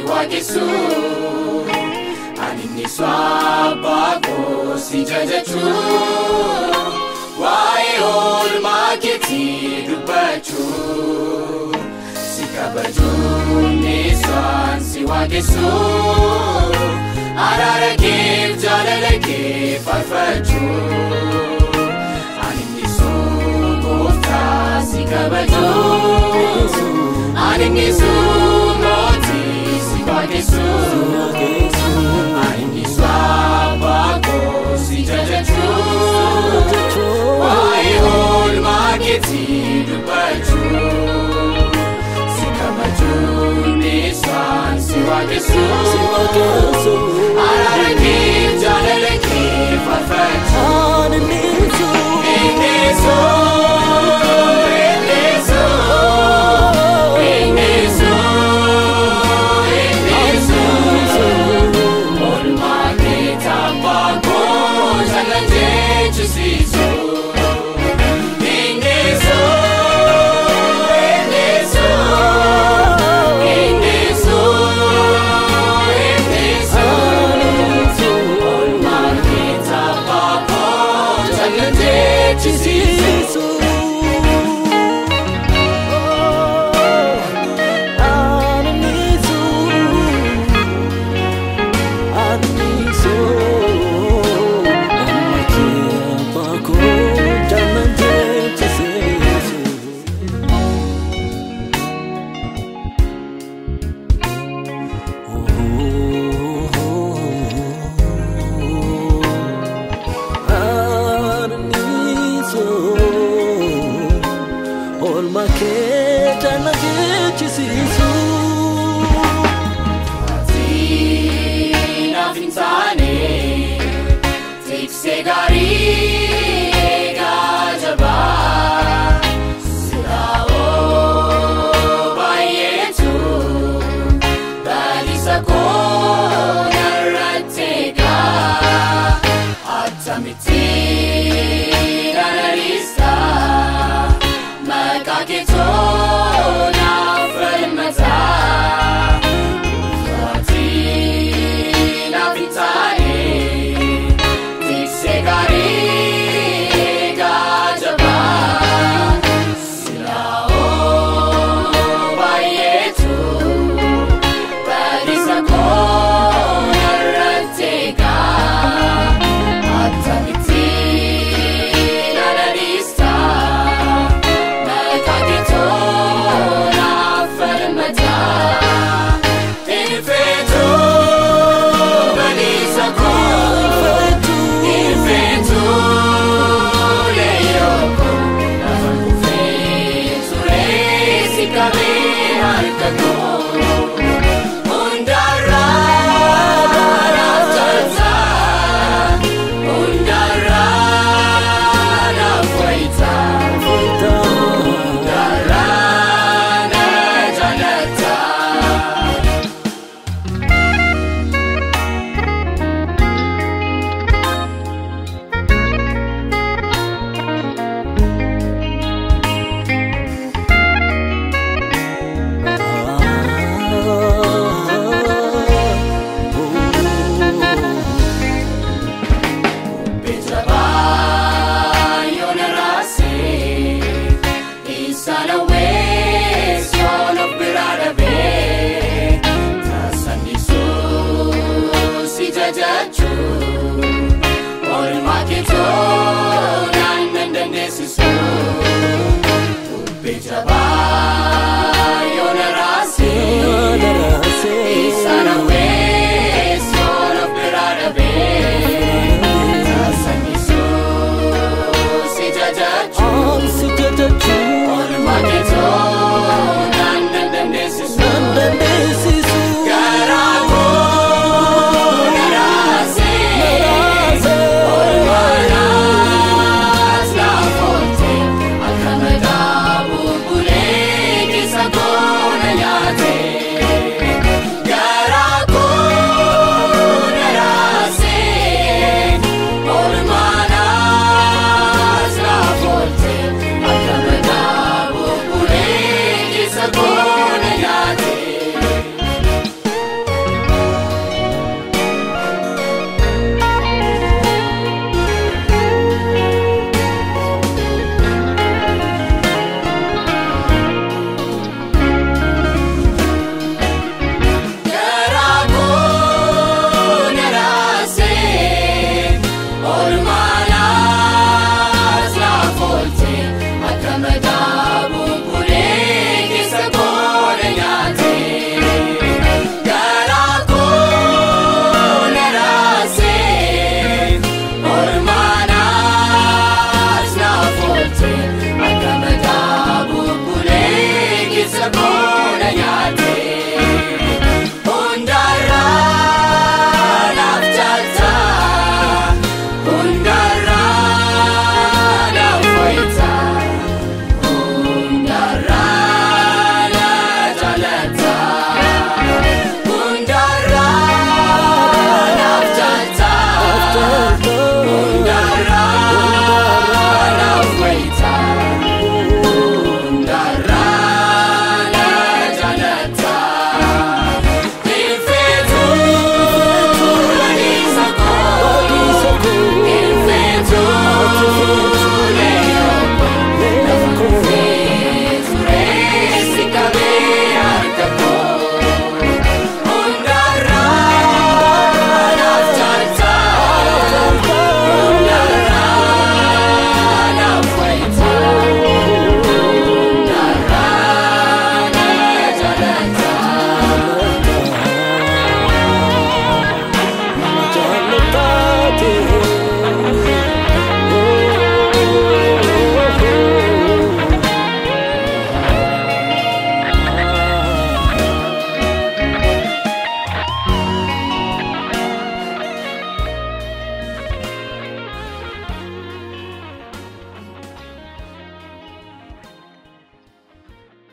si waaqessu. Ani nisu abbaa koo si jajachuu, waa'ee oolmaa keetii dubbachuu. Si kabajuun isaan si waaqessu, araara keef jaalala kee faarfachuu. Ani nisu gooftaa si kabajuu, ani nisu mootii si waaqessu. Ani nisu abbaa koo si jajachuu, waa'ee oolmaa keetii dubbachuu. Si kabajuun isaan si waaqessu, araara kee jaalala kee faarfachuu. Innisu, innisu, innisu, innisu. Oolmaa kee abbaa koo jaalala jechisiisu. Innisu, innisu, innisu, innisu. Oolmaa kee abbaa koo jaalala jechisiisu. Olma kee jaalala jechisiisu. Naaf hin taane tiksee gaarii eegaa jabaa, siraa'oo baay'eetu balisa koo narratti eegaa, attamitti